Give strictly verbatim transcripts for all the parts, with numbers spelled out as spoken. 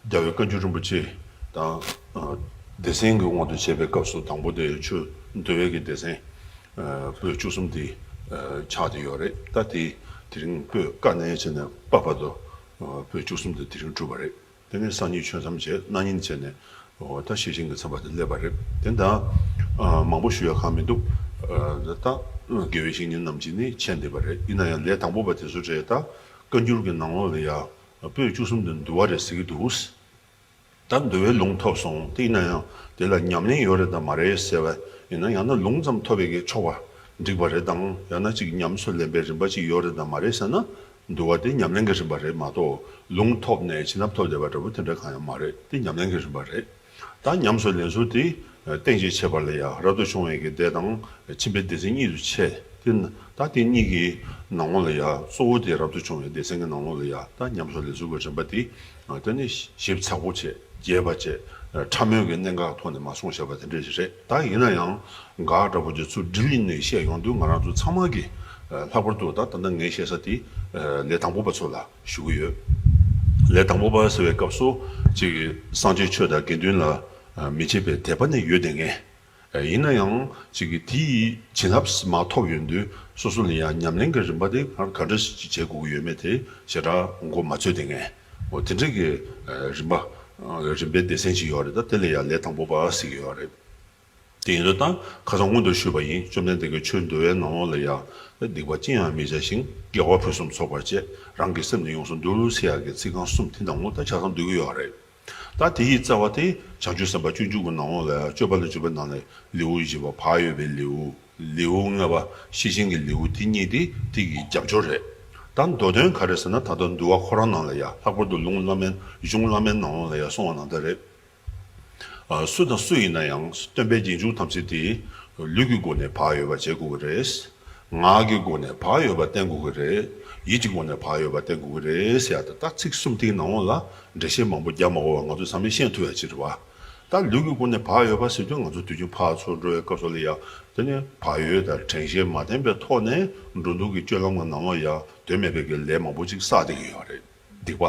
རྒྱལ་བའི་བཀའ་འགྱུར་རིན་པོ་ཆེ་དང་། ཨ། སྡེ་ཚན་གྱི་དབང་དུ་བྱས་པའི་སྐབས་སུ་དང་པོ་དེ་ཆོས་འདུལ་བའི་གི་སྡེ་ཚན། ཨ། པོད་བཅུ་གསུམ་དེ། ཨ། ཆགས་བསྡད་ཡོད་རེད། ད་དེ་དེ་རིང་པོད་ཀ་ནས་བྱས་ནས་པ་བར་དུ། ཨ། པོད་བཅུ་གསུམ་དེ་དེ་རིང་གྲུབ་པ་རེད། དེ་ནས་སང་ཉིན་ཆོས་མཚམས་བྱས། གནངས་ཉིན་བྱས་ནས། འོ། ད་ཤེར་ཕྱིན་གྱི་མཚམས་པ་དེ་སླེབས་པ་རེད། དེ་ད། ཨ། མང་པོ་ཞུ་ཡ་གང་མི་འདུག་ཨ། ད་དགེ་བའི་བཤེས་གཉེན་རྣམས་ཀྱིས་ནི་མཁྱེན་བསྡད་པ་རེད། ཡིན་ན་ཡང་ལས་དང་པོ་པ་དེ་ཚོ་རེད། ད་བཀའ་འགྱུར་གྱི་ནང་ལོགས་ལ་ཡ། པོད་བཅུ་གསུམ་དེ་འདུལ་བ་རེད་ཟེར་གྱི་འདུག་ད་འདུལ་བའི་ལུང་ཐོབ་སོང་། དེ་ཡིན་ན་ཡང་དེ་ལ་ཉམས་ལེན་ཡོད་རེད་དམ་མ་རེད་ཟེར་བ་ཡིན་ན། ཡང་ན་ལུང་ཙམ་ཐོབ་པའི་གི་ཆོག་པ་འགྲིག་པ་རེད་དམ། ཡང་ན་ཅིག་ཉམས་སུ་ལེན་པའི་རིམ་པ་ཅིག་ཡོད་རེད་དམ་མ་རེད་ཟེར་ན། འདུལ་བ་དེ་ཉམས་ལེན་གྱི་རིམ་པ་རེད་མ་གཏོགས། ལུང་ཐོབ་ནས་བྱིན་རླབས་ཐོབ་བསྡད་པ་འདྲ་པོ་དེ་འདྲ་གང་ཡང་མ་རེད། དེ་ཉམས་ལེན་གྱི་རིམ་པ་རེད། ད་ཉམས་སུ་ལེན་ཚུལ་དེ། ཨ། རྟེན་ཅིང་འབྱེད་པ་ལ་ཡ་རབ་ཏུ་བྱུང་བའི་གི་སྡེ་དང་། ཁྱིམ་པའི་སྡེ་ཚན་གཉིས་སུ་ཕྱེ། དེ་ད་དེ་གཉིས་ཀྱི་ནང་ལོགས་ལ་ཡ་གཙོ་བོ་དེ་རབ་ཏུ་བྱུང་བའི་སྡེ་ཚན་གྱི་ནང་ལོགས་ལ་ཡ། ད་ཉམས་སུ་ལེན་ཚུལ་གྱི་རིམ་པ་དེ། ཨ། དེ་ནི་ཞིབ་ཚགས་པོ་བྱས། རྒྱས་པ་བྱས། ཨ། ཕྲ་མོའི་གི་གནད་འགག་ཐོག་ནས་མར་གསུངས་བཞག་པ་དེ་འདྲ་ཞིག་རེད། ད་ཡིན་ན་ཡང་འགག་འདྲ་པོ་དེ་ཚུར་སྒྲིལ་ནས་བཤད་ཡོང་དུས། ང་རང་ཚོ་ཚང་མ་གིས། ཨ། ལྷག་པར་དུ་ད་ད་ལྟ་ངས་བཤད་ས་དེ། ཨ། ལས་དང་པོ་པ་ཚོ་ལ་ཞུ་གི་ཡོད། ལས་དང་པོ་པ་ཟེར་བའི་སྐབས་སུ་ཅིག་སངས་རྒྱས་ཆོས་དང་དགེ་འདུན་ལ། ཨ། མི་ཕྱེད་པའི་དད་པ་ནི་ཡོད་བསྡད་མཁན། ཨ། ཡིན་ན་ཡང་ཅིག་གི་དེའི་བྱིན་རླབས་མར་ཐོབ་ཡོང་དུས། སོ་སོ་ལ་ཡང་ཉམས་ལེན་གྱི་རིམ་པ་དེ་ག་ག་འདྲ་ཞིག་བྱེད་དགོས་ཀྱི་ཡོད་མེད་དེ་ཞེ་དྲག་མགོ་མ་ཚོད་བསྡད་མཁན། འོ། དེ་འདྲ་གི། ཨ། རིམ་པ། ཨ། རིམ་པའི་སྡེ་ཚན་ཞིག་ཡོད་རེད། ད་དེ་ལ་ཡང་ལས་དང་པོ་པ་ཟེར་གྱི་ཡོད་རེད། དེ་ཡིན་དུས་ད་ཁ་སང་སྔོན་དུ་ཞུས་པ་ཡིན། བཅོམ་ལྡན་འདས་ཀྱིས་ཆོས་འདུལ་བའི་ནང་ལོགས་ལ་ཡ། སྡིག་པ་ཅི་ཡང་མི་བྱ་ཞིང་། དགེ་བ་ཕུན་སུམ་ཚོགས་པར་སྤྱད། རང་གི་སེམས་ནི་ཡོངས་སུ་འདུལ་ཟེར་ཡག་གི་ཚིག་རྐང་གསུམ་དེ་ནང་ལོགས་ད་ཆ་ཚང་འདུས་ཀྱི་ཡོད་རེད། ད་དེ་ཡི་རྩ་བ་དེ་བྱང་ཆུབ་སེམས་དཔའ་སྤྱོད་འཇུག་གི་ནང་ལོགས་ལ་ཡ། སྤྱོད་པ་ལ་འཇུག་པའི་ནང་ལས་ལེའུ་བཞི་པ་བག་ཡོད་པའི་ལེའུ། ལེའུ་ལྔ་པ་ཤེར་ཕྱིན་གྱི་ལེའུ། དེ་གཉིས་དེ་དེ་གི་རྒྱབ་སྐྱོར་རེད། ད་མདོ་དོན་ག་རེ་ཟེར་ན། ད་ལྟ་འདུལ་བ་ཁོ་རང་ནང་ལ་ཡ། ལྷག་པར་དུ་ལུང་བླ་མའི། གཞུང་བླ་མའི་ནང་ལོགས་ལ་ཡ་གསུངས་པ་ནང་ལྟར་རེད། ཨ། སུ་དང་སུ་ཡིན་ན་ཡང་སྟོན་པའི་རྗེས་འཇུག་ཐམས་ཅད་དེ་ལུས་ཀྱི་སྒོ་ནས་བག་ཡོད་པ་བྱེད་དགོས་ཀྱི་རེད། ངག་གི་སྒོ་ནས་བག་ཡོད་པ་བསྟེན་དགོས་ཀྱི་རེད། ཡིད་ཀྱི་སྒོ་ནས་བག་ཡོད་པ་བསྟེན་དགོས་ཀྱི་རེད་ཟེར་ཡ། ད་ད་ཚིག་གསུམ་དེའི་ནང་ལོགས་ལ་འགྲེལ་བཤད་མང་པོ་རྒྱག་མ་དགོས་པ་ང་ཚོ་ཚང་མས་ཤེས་ཐུབ་ཡ་ཅིག་རེད་བ། ད་ལུས་ཀྱི་སྒོ་ནས་བག་ཡོད་པ་ཟེར་དུས། ང་ཚོ་དུས་རྒྱུན་ཕར་ཚུར་འགྲོ་བའི་སྐབས་སུ་ལ་ཡ། དེ་ནས་བག་ཡོད་དང་དྲན་ཤེས་མ་བསྟེན་པའི་ཐོག་ནས་འགྲོ་འདུག་གི་སྤྱོད་ལམ་གྱི་ནང་ལོགས་ཡ། དོན་མེད་པའི་གི་ལས་མང་པོ་ཅིག་བསགས་བསྡད་ཀྱི་ཡོད་རེད། སྡིག་པ།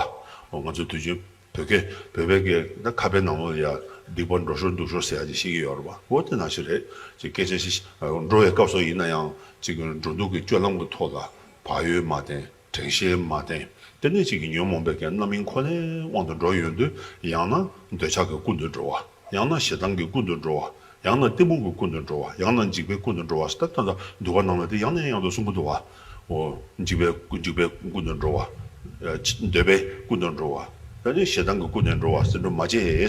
འོ། ང་ཚོ་དུས་རྒྱུན་བོད་སྐད། བོད་པའི་སྐད། ད་ཁ་པའི་ནང་ལོགས་ལ་ཡ། སྡིག་པ་འགྲོ་ཞོར་འདུག་ཞོར་ཟེར་ཡ་ཅིག་བཤད་ཀྱི་ཡོད་རེད་བ། འོ། དེ་ནང་བཞིན་རེད། ཅིག་སྐད་ཆ་ཞིག་འགྲོ་བའི་སྐབས་སུ་ཡིན་ན་ཡང་། ཅིག་འགྲོ་འདུག་གི་སྤྱོད་ལམ་གྱི་ཐོག་ལ་བག་ཡོད་མ་བསྟེན། དྲན་ཤེས་མ་བསྟེན། དེ་ནས་ཅིག་གི་ཉོན་མོངས་པའི་གི་རྣམ་སྨིན་ཁོ་ནའི་དབང་དུ་འགྲོ་ཡོང་དུས། ཡང་ན་འདོད་ཆགས་ཀྱིས་ཀུན་ཏུ་འགྲོ་བ། ཡང་ན་ཞེ་སྡང་གིས་ཀུན་ཏུ་འགྲོ་བ། ཡང་ན་གཏི་མུག་གིས་ཀུན་ཏུ་འགྲོ་བ། ཡང་ན་འཇིགས་པས་ཀུན་ཏུ་འགྲོ་བ་ཟེར། ད་ལྟ་འདུལ་བ་ནང་ལ་དེ་ཡང་ནས་ཡང་དུ་གསུང་གི་འདུག་བ། འོ། འཇིགས་པས། འཇིགས་པས་ཀུན་ཏུ་འགྲོ་བ། ཨ། འདོད་པས་ཀུན་ཏུ་འགྲོ་བ། ད་ནི་ཞེ་སྡང་གིས་ཀུན་ནས་འགྲོ་བ་ཟེར་འགྲོ་མ་བྱེད། ཞེ་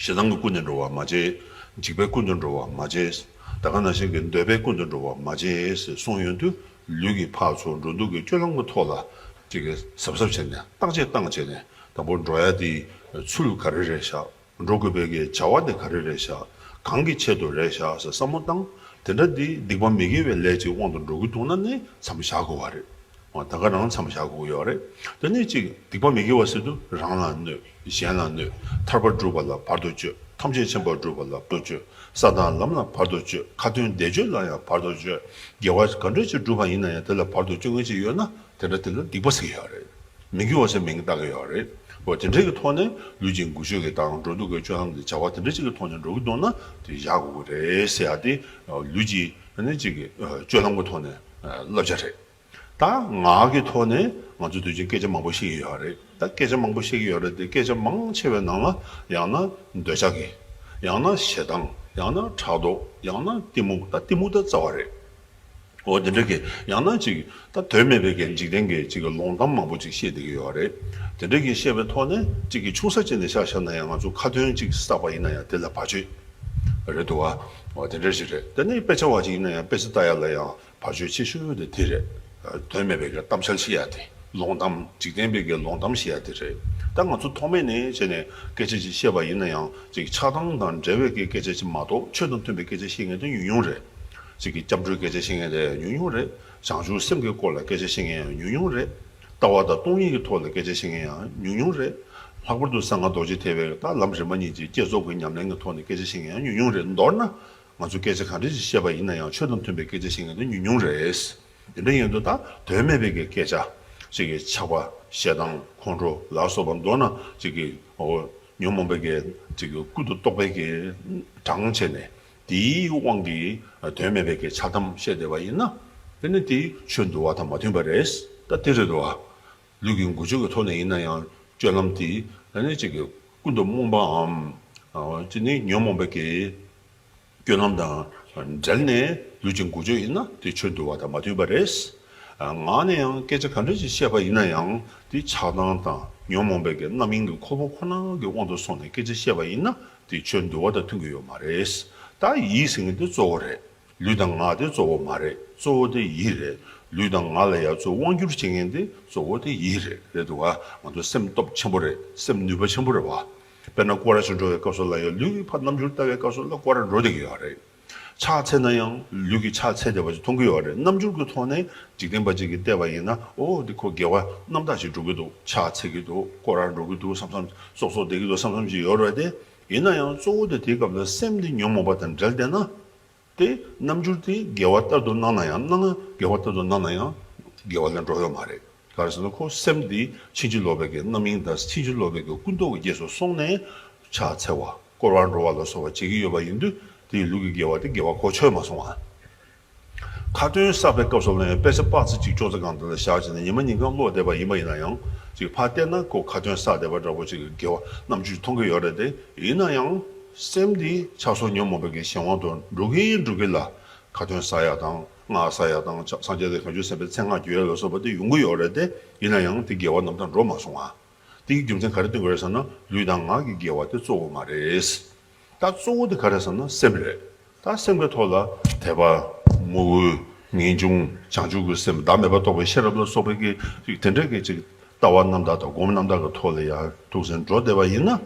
སྡང་གིས་ཀུན་ནས་འགྲོ་བ་མ་བྱེད། འཇིགས་པས་ཀུན་ཏུ་འགྲོ་བ་མ་བྱེད། ད་ག་ནང་བཞིན་གྱི་འདོད་པས་ཀུན་ཏུ་འགྲོ་བ་མ་བྱེད་ཟེར་གསུངས་ཡོང་དུས། ལུས་ཀྱིས་ཕར་ཚུར་འགྲོ་འདུག་གི་སྤྱོད་ལམ་གྱི་ཐོག་ལ་ཅིག་གི་གཟབ་གཟབ་བྱས་ནས། བརྟག་དཔྱད་བཏང་བྱས་ནས། དང་པོ་འགྲོ་ཡ་དེའི་ཚུལ་ག་རེ་རེད་ཤག་འགྲོ་དགོས་པའི་གི་བྱ་བ་དེ་ག་རེ་རེད་ཤག་གང་གི་ཆེད་དུ་རེད་ཤག་ཟེར་བསམ་བློ་བཏང་། དེ་འདྲ་འདི་སྡིག་པ་མི་དགེ་བའི་ལས་ཅིག་དབང་དུ་འགྲོ་གི་འདུག་ན་ནི་མཚམས་བཞག་དགོས་པ་རེད། འོ། ད་ག་རང་མཚམས་བཞག་དགོས་ཀྱི་ཡོད་རེད། དེ་ནས་ཅིག་སྡིག་པ་མི་དགེ་བ་ཟེར་དུས། རང་ལ་གནོད། གཞན་ལ་གནོད། ཐར་པ་སྒྲུབ་པ་ལ་བར་དུ་གཅོད། ཐམས་ཅད་མཁྱེན་པ་སྒྲུབ་པ་ལ་བར་དུ་གཅོད། ས་དང་ལམ་ལ་བར་དུ་གཅོད། ཁ་ཏོན་བཟླས་བརྗོད་ལ་ཡང་བར་དུ་གཅོད། དགེ་བ་ག་འདྲ་ཅིག་སྒྲུབ་པ་ཡིན་ན་ཡང་། དེ་ལ་བར་དུ་གཅོད་མཁན་ཅིག་ཡོད་ན། དེ་འདྲ་དེ་ལ་སྡིག་པ་ཟེར་གྱི་ཡོད་རེད། མི་དགེ་བ་ཟེར་མིང་བཏགས་ཀྱི་ཡོད་རེད། འོ། དེ་འདྲའི་གི་ཐོག་ནས་ལུས་ཀྱི་འགུལ་སྐྱོད་ཀྱི་དང་། འགྲོ་འདུག་གི་སྤྱོད་ལམ་གྱི་བྱ་བ་དེ་འདྲ་ཅིག་གི་ཐོག་ནས་འགྲོ་གི་འདུག་ན། དེ་བཞག་དགོས་ཀྱི་རེད་ཟེར་ཡ་དེ། ལུས་ཀྱི་ཨ་ནི་ཅིག་གི་སྤྱོད་ལམ་གྱི་ཐོག་ནས་བསླབ་བྱ་རེད། ད་ངག་གི་ཐོག་ནས་ང་ཚོ་དུས་རྒྱུན་སྐད་ཆ་མང་པོ་བཤད་ཀྱི་ཡོད་རེད། ད་སྐད་ཆ་མང་པོ་བཤད་ཀྱི་ཡོད་རེད་དེ། སྐད་ཆ་མང་ཆེ་བའི་ནང་ལ་ཡང་ན་འདོད་ཆགས་ཀྱི། ཡང་ན་ཞེ་སྡང་། ཡང་ན་ཕྲག་དོག། ཡང་ན་གཏི་མུག་ད་གཏི་མུག་ད་རྩ་བ་རེད། འོ། དེ་འདྲ་གི། ཡང་ན་ཅིག་ད་དོན་མེད་པའི་གི་འཇིག་རྟེན་གྱི་ཅིག་གི་ལོང་གཏམ་མང་པོ་ཅིག་བཤད་བསྡད་ཀྱི་ཡོད་རེད། དེ་འདྲ་གི་བཤད་པའི་ཐོག་ནས་ཅིག་གི་ཆུང་ས་ཅིག་ནས་ཆ་བཞག་ན་ཡང་། ང་ཚོ་ཁ་ཏོན་ཅིག་བསགས་པ་ཡིན་ན་ཡང་དེ་ལ་བར་ཆད་རེད་འདུག་བ། འོ། དེ་འདྲ་ཞིག་རེད། དེ་ནས་དཔེ་ཆ་བ་ཅིག་ཡིན་ན་ཡང་དཔེ་ཆ་ལྟ་ཡ་ལ་ཡང་བར་ཆད་ཆེ་ཤོས་དེ་དེ་རེད། དོན་མེད་པའི་གི་གཏམ་འཆལ་བཤད་ཡ་དེ། ལོང་གཏམ། འཇིག་རྟེན་པའི་གི་ལོང་གཏམ་བཤད་ཡ་དེ་རེད། ད་ང་ཚོ་ཐོག་མེད་ནས་བྱས་ནས་སྐད་ཆ་ཅིག་བཤད་པ་ཡིན་ན་ཡང་། ཅིག་ཆགས་སྡང་དང་འབྲེལ་བའི་གི་སྐད་ཆ་ཅིག་མ་གཏོགས། ཆོས་དང་མཐུན་པའི་སྐད་ཆ་བཤད་མཁན་དེ་ཉུང་ཉུང་རེད། ཅིག་གི་སྐྱབས་འགྲོའི་སྐད་ཆ་བཤད་མཁན་དེ་ཉུང་ཉུང་རེད། བྱང་ཆུབ་སེམས་ཀྱི་སྐོར་ལ་སྐད་ཆ་བཤད་མཁན་ཡང་ཉུང་ཉུང་རེད། ལྟ་བ་དང་སྟོང་ཉིད་ཀྱི་ཐོག་ལ་སྐད་ཆ་བཤད་མཁན་ཡང་ཉུང་ཉུང་རེད། ལྷག་པར་དུ་གསང་སྔགས་རྡོ་རྗེ་ཐེག་པའི་ད་ལམ་རིམ་པ་གཉིས་ཀྱི་བསྐྱེད་རྫོགས་ཀྱི་ཉམས་ལེན་གྱི་ཐོག་ནས་སྐད་ཆ་བཤད་མཁན་ཡང་ཉུང་ཉུང་རེད། མདོར་ན་ང་ཚོ་སྐད་ཆ་ག་འདྲ་ཞིག་བཤད་པ་ཡིན་ན་ཡང་། ཆོས་དང་མཐུན་པའི་སྐད་ཆ་བཤད་མཁན་དེ་ཉུང་ཉུང་རེད། དེ་འདྲ་ཡིན་དུས་ད་དོན་མེད་པའི་གི་སྐད་ཆ། ཅིག་གི་ཆགས་པ་ཞེ་སྡང་ཁོང་ཁྲོ་ལ་སོགས་པ་མདོར་ན་ཅིག་གི་འོ་ཉོན་མོངས་པའི་གི་ཅིག་གི་ཀུན་ཏུ་རྟོག་པའི་གི་གྲངས་བྱས་ནས་དེའི་དབང་གིས་དོན་མེད་པའི་གི་འཆལ་གཏམ་བཤད་བསྡད་པ་ཡིན་ན། དེ་ནི་དེ་ཆོས་འདུལ་བ་དང་མ་མཐུན་པ་རེད། ད་དེ་རེད་དོ། ལུས་ཀྱི་འགུལ་སྐྱོད་ཀྱི་ཐོག་ནས་ཡིན་ན་ཡང་སྤྱོད་ལམ་དེ་ཨ་ནི་ཅིག་གི་ཀུན་ཏུ་རྨོངས་པའམ། ཨ་ཅི་ནི་ཉོན་མོངས་པའི་གི་སྤྱོད་ལམ་དང་འབྲེལ་ནས་ལུས་ཀྱི་འགུལ་སྐྱོད་ཡིན་ན་དེ་ཆོས་འདུལ་བ་དང་མ་མཐུན་པ་རེད། ཨ་ངག་ནས་ཡང་སྐད་ཆ་ག་འདྲ་ཞིག་བཤད་པ་ཡིན་ན་ཡང་དེ་ཆགས་སྡང་དང་ཉོན་མོངས་པའི་གི་རྣམ་གཡེང་གི་འཁོར་པོ་ཁོ་ན་གི་དབང་དུ་སོང་ནས་སྐད་ཆ་བཤད་པ་ཡིན་ན་དེ་ཆོས་འདུལ་བ་དང་མཐུན་གྱི་ཡོད་མ་རེད། ད་ཡིད་ཟེར་མཁན་དེ་གཙོ་བོ་རེད། ལུས་དང་ངག་དེ་གཙོ་བོ་མ་རེད། གཙོ་བོ་དེ་ཡིད་རེད། ལུས་དང་ངག་ལ་ཡ་གཙོ་དབང་སྒྱུར་བྱེད་མཁན་དེ་གཙོ་བོ་དེ་ཡིད་རེད། རེད་འདུག་ག་ང་ཚོ་སེམས་སྟོབས་ཆེན་པོ་རེད། སེམས་ནུས་པ་ཆེན་པོ་རེད་བ། དཔེར་ན་སྐོར་ར་ཞིག་འགྲོ་བའི་སྐབས་སུ་ལ་ཡང་ལུས་ཀྱི་ཕར་རྣམ་འགྱུར་ལྟ་བའི་སྐབས་སུ་ལ་སྐོར་ར་འགྲོ་བསྡད་ཀྱི་ཡོད་རེད། ཕྱག་འཚལ་ན་ཡང་ལུས་ཀྱི་ཕྱག་འཚལ་བསྡད་པ་ཞིག་མཐོང་གི་ཡོད་རེད། རྣམ་འགྱུར་གྱི་ཐོག་ནས་འཇིག་རྟེན་པ་ཅིག་གིས་བལྟས་པ་ཡིན་ན། ཨོ་འདི་ཁོ་དགེ་བ་རྣམ་དག་ཅིག་སྒྲུབ་ཀྱི་འདུག་ཕྱག་འཚལ་གྱི་འདུག་སྐོར་ར་འགྲོ་གི་འདུག་བསམ་བསམ་སོག་སོག་བསྡད་ཀྱི་འདུག་བསམ་བསམ་ཅིག་ཡོད་རེད་དེ། ཡིན་ན་ཡང་གཙོ་བོ་དེ་དེའི་སྐབས་ལ་སེམས་འདི་ཉོན་མོངས་པ་དང་འབྲེལ་བསྡད་ན། དེ་རྣམ་འགྱུར་དེ་དགེ་བ་ལྟར་དུ་སྣང་ན་ཡང་སྣང་། དགེ་བ་ལྟར་དུ་སྣང་ན་ཡང་དགེ་བ་ལ་འགྲོ་ཡོད་མ་རེད། ག་རེ་ཟེར་ན་ཁོ་སེམས་འདི་ཕྱིན་ཅི་ལོག་པའི་གི་རྣམ་གཡེང་དང་ཕྱིན་ཅི་ལོག་པའི་གི་ཀུན་རྟོག་གི་རྗེས་སུ་སོང་ནས་ཕྱག་འཚལ་བ་སྐོར་བར་འགྲོ་བ་ལ་སོགས་པ་བྱེད་ཀྱི་ཡོད་པ་ཡིན་དུས་དེའི་ལུས་ཀྱི་དགེ་བ་དེ་དགེ་བ་གོ་ཆོད་མ་སོང་བ། ཁ་ཏོན་བསགས་པའི་སྐབས་སུ་ལ་ཡང་དཔེ་ཆ་དཔག་ཚད་གཅིག་ཅོག་ཙེ་སྒང་དེ་ལ་བཞག་བྱས་ནས་ཉི་མ་ཉིན་གང་ཀློག་བསྡད་པ་ཡིན་པ་ཡིན་ན་ཡང་ཅིག་ཕར་བལྟས་ན་ཁོ་ཁ་ཏོན་བསགས་བསྡད་པ་འདྲ་པོ་ཅིག་གི་དགེ་བ་རྣམ་འགྱུར་མཐོང་གི་ཡོད་རེད་དེ། ཡིན་ན་ཡང་སེམས་འདི་ཆགས་སོགས་ཉོན་མོངས་པའི་གི་གཞན་དབང་དུ་འགྲོ་གིན་འགྲོ་གིན་ལ་ཁ་ཏོན་བསགས་ཡ་དང་སྔགས་བསགས་ཡ་དང་སངས་རྒྱས་དང་བྱང་ཆུབ་སེམས་དཔའི་མཚན་སྔགས་བརྗོད་ཡ་ལ་སོགས་པ་དེ་ཡོང་གི་ཡོད་རེད་དེ། ཡིན་ན་ཡང་དེ་དགེ་བ་རྣམ་དག་འགྲོ་མ་སོང་ང་། དེ་གི་རྒྱུ་མཚན་ག་རེ་སྟོན་གྱི་རེད་ཟེར་ན་ལུས་དང་ངག་གི་དགེ་བ་དེ་གཙོ་བོ་མ་རེད། ད་གཙོ་བོ་དེ་ག་རེ་ཟེར་ན་སེམས་རེད། ད་སེམས་ཀྱི་ཐོག་ལ་དད་པ། མོས་གུས། ངེས་འབྱུང་། བྱང་ཆུབ་ཀྱི་སེམས། བདག་མེད་པ་རྟོགས་པའི་ཤེས་རབ་ལ་སོགས་པའི་གི་ཅིག་དེ་འདྲའི་གི་ཅིག་ལྟ་བ་རྣམ་དག་དང་སྒོམ་རྣམ་དག་གི་ཐོག་ལ་ཡར་ཐུགས་སེམས་འགྲོ་བསྡད་པ་ཡིན་ན།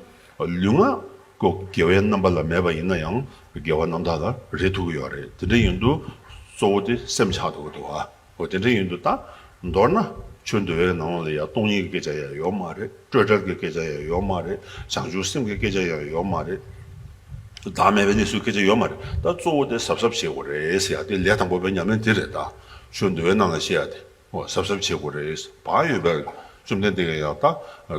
ལུས་ངག་གི་དགེ་བའི་རྣམ་པ་ལ་མེད་པ་ཡིན་ན་ཡང་དགེ་བ་རྣམ་དག་ལ་རེག་ཐུབ་ཀྱི་ཡོད་རེད། དེ་འདྲ་ཡིན་དུས་གཙོ་བོ་དེ་སེམས་ཆགས་འགྲོ་གི་འདུག་ཨ། འོ་དེ་འདྲ་ཡིན་དུས་ད་མདོར་ན་ཆོས་འདུལ་བའི་ནང་ལ་ཡང་སྟོང་ཉིད་ཀྱི་སྐད་ཆ་ཡང་ཡོད་མ་རེད། སྤྲོས་བྲལ་གྱི་སྐད་ཆ་ཡང་ཡོད་མ་རེད། བྱང་ཆུབ་སེམས་ཀྱི་སྐད་ཆ་ཡང་ཡོད་མ་རེད། བདག་མེད་པའི་གནས་ཚུལ་སྐད་ཆ་ཡོད་མ་རེད། ད་གཙོ་བོ་དེ་གཟབ་གཟབ་བྱེད་དགོས་རེད་ཟེར་ཡ་དེ་ལས་དང་པོ་པའི་ཉམས་ལེན་དེ་རེད། ད་ཆོས་འདུལ་བའི་ནང་ལ་བཤད་ཡ་དེ། འོ་གཟབ་གཟབ་བྱེད་དགོས་རེད། བག་ཡོད་པའི་བཅོམ་ལྡན་འདས་ཀྱིས་ཡང་ད་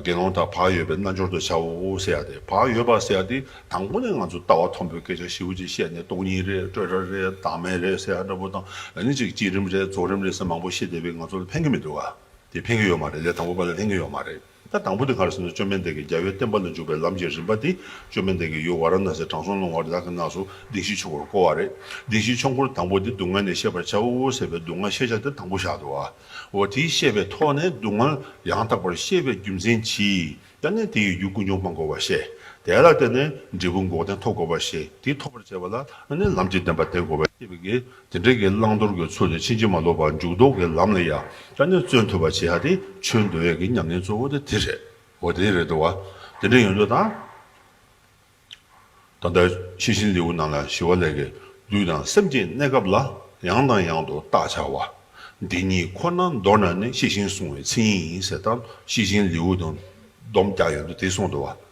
དགེ་སློང་དག་བག་ཡོད་པའི་རྣལ་འབྱོར་དུ་བྱའོ་ཟེར་ཡ་དེ། བག་ཡོད་པ་ཟེར་ཡ་དེ་དང་པོ་ནས་ང་ཚོ་ལྟ་བ་མཐོན་པོའི་སྐད་ཆ་ཞེ་པོ་ཅིག་བཤད་ནས་སྟོང་ཉིད་རེད། སྤྲོས་བྲལ་རེད། བདག་མེད་རེད་ཟེར་ཡ་འདྲ་པོ་དང་། ཨ་ནི་ཅིག་བསྐྱེད་རིམ་རེད། རྫོགས་རིམ་རེད་ཟེར་མང་པོ་བཤད་བསྡད་པས་ང་ཚོ་ལ་ཕན་གྱི་མི་འདུག་ག་དེ་ཕན་གྱི་ཡོད་མ་རེད། ལས་དང་པོ་པ་ལ་ཕན་གྱི་ཡོད་མ་རེད། ད་དང་པོ་དེ་ག་རེ་ཟེར་ན་བཅོམ་ལྡན་འདས་ཀྱིས་རྒྱལ་བའི་བསྟན་པ་ལ་འཇུག་པའི་ལམ་གྱི་རིམ་པ་དེ་བཅོམ་ལྡན་འདས་ཀྱིས་ཡུལ་ཝཱ་ར་ཎ་སིའི་དྲང་སྲོང་ལྷུང་བ་རི་དྭགས་ཀྱི་ནགས་སུ་བདེན་བཞིའི་ཆོས་འཁོར་བསྐོར་བ་རེད། བདེན་བཞིའི་ཆོས་འཁོར་དང་པོ་དེ་སྡུག་བསྔལ་ནི་ཤེས་པར་བྱའོ་ཟེར་བའི་སྡུག་བསྔལ་ཤེས་བྱ་དེ་དང་པོ་བཞག་འདུག་ག་འོ་དེའི་ཤེས་པའི་ཐོག་ནས་སྡུག་བསྔལ་ཡང་དག་པར་ཤེས་པའི་རྒྱུ་མཚན་གྱིས། ད་ནི་དེ་ཡི་རྒྱུ་ཀུན་འབྱུང་སྤང་དགོས་པར་བཤད། དེ་ལ་བརྟེན་ནས་འབྲས་བུ་འགོག་བདེན་ཐོབ་དགོས་པར་བཤད། དེ་ཐོབ་པར་བྱེད་པ་ལ་ནི་ལམ་གྱི་བདེན་པ་བསྟེན་དགོས་པར་བཤད་པའི་གི་དེ་འདྲའི་གི་བླང་དོར་གྱི་ཚུལ་དེ་ཕྱིན་ཅི་མ་ལོག་པར་འཇུག་ལྡོག་གི་ལམ་ལ་ཡ་ད་ནི་བརྩོན་ཐུབ་པ་བྱེད་ཡ་དེ་ཆོས་འདུལ་བའི་གི་ཉམས་ལེན་གཙོ་བོ་དེ་དེ་རེད། འོ་དེ་རེད་འདུག་ག་དེ་འདྲ་ཡོང་དུས་ད། ད་ལྟ་ཤེས་བཞིན་ལེའུ་ནང་ལ་ཞི་བ་ལྷས་ཀྱིས་ལུས་དང་སེམས་ཀྱི་གནས་སྐབས་ལ་ཡང་དང་ཡང་དུ་བརྟག་བྱ་བ། འདི་ཉིད་ཁོ་ན་མདོར་ན་ནི་ཤེས་བཞིན་གསུང་བའི་མཚན་ཉིད་ཡིན་ཟེར། ད་ཤེས་བཞིན་ལེའུ་དང་སྡོམ་རྒྱག་ཡོང་དུས་དེ་གསུངས་འདུག་ག་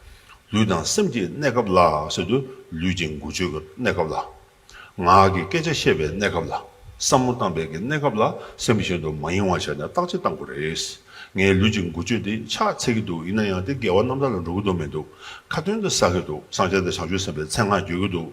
ལུས་དང་སེམས་ཀྱི་གནས་སྐབས་ལ་ཟེར་དུས་ལུས་ཀྱི་འགུལ་སྐྱོད་ཀྱི་གནས་སྐབས་ལ། ངག་གི་སྐད་ཆ་བཤད་པའི་གནས་སྐབས་ལ། བསམ་བློ་བཏང་པའི་གི་གནས་སྐབས་ལ་སེམས་གཞན་དུ་མ་ཡེངས་པ་བྱས་ནས་བརྟག་དཔྱད་བཏང་དགོས་རེད། ངའི་ལུས་ཀྱི་འགུལ་སྐྱོད་དེ་ཕྱག་འཚལ་གྱི་འདུག་ཡིན་ན་ཡང་དེ་དགེ་བ་རྣམ་དག་ལ་འགྲོ་གི་འདུག་མི་འདུག་ཁ་ཏོན་དེ་བསགས་ཀྱི་འདུག་སངས་རྒྱས་དང་བྱང་ཆུབ་སེམས་དཔའི་མཚན་སྔགས་བརྗོད་ཀྱི་འདུག་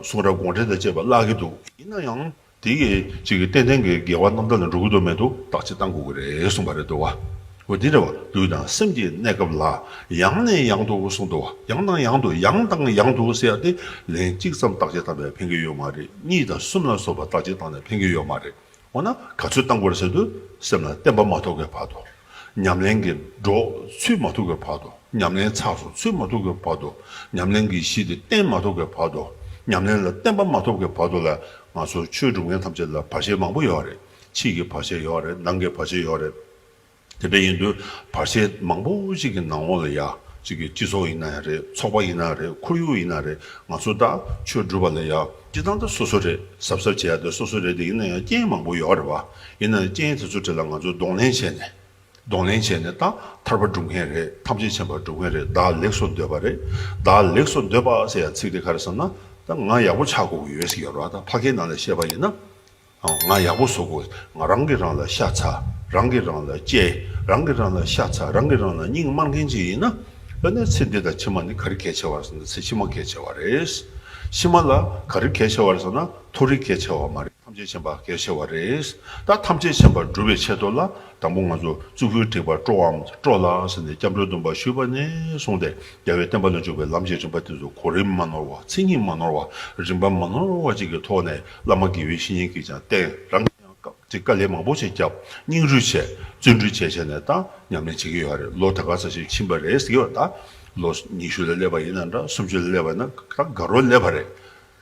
གསུང་རབ་དགོངས་འགྲེལ་དང་བཅས་པ་བཀླག་གི་འདུག་ཡིན་ན་ཡང་དེ་གི་ཅིག་གི་ཏན་ཏན་གྱི་དགེ་བ་རྣམ་དག་ལ་འགྲོ་གི་འདུག་མི་འདུག་བརྟག་དཔྱད་བཏང་དགོས་ཀྱི་རེད་གསུངས་པ་རེད་འདུག་ག་འོ་དེ་རེད་བ། ལུས་དང་སེམས་ཀྱི་གནས་སྐབས་ལ་ཡང་ནས་ཡང་དུ་གསུངས་འདུག་བ། ཡང་དང་ཡང་དུ། ཡང་དང་ཡང་དུ་ཟེར་ཡ་དེ་ལན་གཅིག་ཙམ་བརྟག་དཔྱད་བཏང་བས་ཕན་གྱི་ཡོད་མ་རེད། གཉིས་དང་གསུམ་ལ་སོགས་པ་བརྟག་དཔྱད་བཏང་ནས་ཕན་གྱི་ཡོད་མ་རེད། འོ་ན་ག་ཚོད་བཏང་དགོས་རེད་ཟེར་དུས་སེམས་ལ་བརྟན་པ་མ་ཐོབ་ཀྱི་བར་དུ། ཉམས་ལེན་གྱི་འགྲོ་ཚུད་མ་ཐུབ་ཀྱི་བར་དུ། ཉམས་ལེན་ཚགས་སུ་ཚུད་མ་ཐུབ་ཀྱི་བར་དུ། ཉམས་ལེན་གྱི་གཞི་དེ་བརྟན་མ་ཐུབ་ཀྱི་བར་དུ། ཉམས་ལེན་ལ་བརྟན་པ་མ་ཐོབ་ཀྱི་བར་དུ་ལ་ང་ཚོ་ཆོས་སྒྲུབ་མཁན་ཐམས་ཅད་ལ་བར་ཆད་མང་པོ་ཡོད་རེད། ཕྱི་གི་བར་ཆད་ཡོད་རེད། ནང་གི་བར་ཆད་ཡོད་རེད། དེ་འདྲ་ཡིན་དུས་བར་ཆད་མང་པོ་ཞིག་གི་ནང་འོག་ལ་ཡ། ཅིག་གི་སྤྱི་ཚོགས་ཡིན་ན་ཡང་རེད། ཚོགས་པ་ཡིན་ན་རེད། ཁོར་ཡུག་ཡིན་ན་རེད། ང་ཚོ་ད་ཆོས་སྒྲུབ་པ་ལ་ཡ་སྤྱི་བཏང་ད་སོ་སོ་རེད། གཟབ་གཟབ་བྱེད་ཡ་དེ་སོ་སོ་རེད་དེ། ཡིན་ན་ཡང་རྐྱེན་མང་པོ་ཡོད་རེད་བ། ཡིན་ན་ཡང་རྐྱེན་དེ་ཚོ་གྲས་ལ་ང་ཚོས་གདོང་ལེན་བྱས་ནས། གདོང་ལེན་བྱས་ནས་ད་ཐར་པ་སྒྲུབ་མཁན་རེད། ཐམས་ཅད་མཁྱེན་པ་སྒྲུབ་མཁན་རེད། བདག་ལེགས་སུ་འདོད་པ་རེད། བདག་ལེགས་སུ་འདོད་པ་ཟེར་ཡ་ཚིག་དེ་ག་རེ་ཟེར་ན། ད་ང་ཡག་པོ་ཆགས་དགོས་ཀྱི་ཡོད་ཟེར་གྱི་ཡོད་རེད་བ། ད་ཕ་གིའི་ནང་ལ་བཤད་པ་ཡིན་ན། ང་ཡག་པོ་བཟོ་དགོས། ང་རང་གིས་རང་ལ་ཤ་ཚ། རང་གིས་རང་ལ་གཅེས། རང་གིས་རང་ལ་ཤ་ཚ། རང་གིས་རང་ལ་སྙིང་དམར་མཁན་ཅིག་ཡིན་ན། ཨ་ནི་ཚེ་འདི་དང་ཕྱི་མ་ནི་ག་རེ་གལ་ཆེ་བ་རེད་ཟེར་ན། ཚེ་ཕྱི་མ་གལ་ཆེ་བ་རེད། ཕྱི་མ་ལ་ག་རེ་གལ་ཆེ་བ་རེད་ཟེར་ན། མཐོ་རིས་གལ་ཆེ་བ་མ་རེད། ཐམས་ཅད་མཁྱེན་པ་གལ་ཆེ་བ་རེད། ད་ཐམས་ཅད་མཁྱེན་པ་སྒྲུབ་པའི་ཆེད་དུ་ལ། དང་པོ་ང་ཚོ་གཙུག་ཕུད་བྲེགས་པ་སྤྲོ་བའམ་སྤྲོ་ལགས་ཟེར་ནས་སྐྱབས་འགྲོའི་སྡོམ་པ་ཞུས་པ་ནས་བཟུང་སྟེ། རྒྱལ་བའི་བསྟན་པ་ལ་འཇུག་པའི་ལམ་གྱི་རིམ་པ་དེ་ཚོ་གོ་རིམ་མ་ནོར་བ། མཚན་ཉིད་མ་ནོར་བ། རིམ་པ་མ་ནོར་བ་ཅིག་གི་ཐོག་ནས་བླ་མ་དགེ་བའི་བཤེས་གཉེན་གྱིས་ཀྱང་བསྟན། རང་གིས་ཀྱང་དཀའ་ལས་མང་པོ་ཞིག་བརྒྱབ། སྙིང་རུས་བྱས། བརྩོན་འགྲུས་བྱས་བྱས་ནས་ད་ཉམས་ལེན་བྱེད་ཀྱི་ཡོད་རེད། ལོ་ད་ག་ཚོད་ཅིག་ཕྱིན་པ་རེད་ཟེར་གྱི་ཡོད། ད་ལོ་ཉི་ཤུ་ལ་སླེབས་པ་ཡིན་ན་འདྲ། སུམ་ཅུ་ལ་སླེབས་པ་ཡིན་ན། ད་དགའ་རབ་སླེབས་པ་རེད།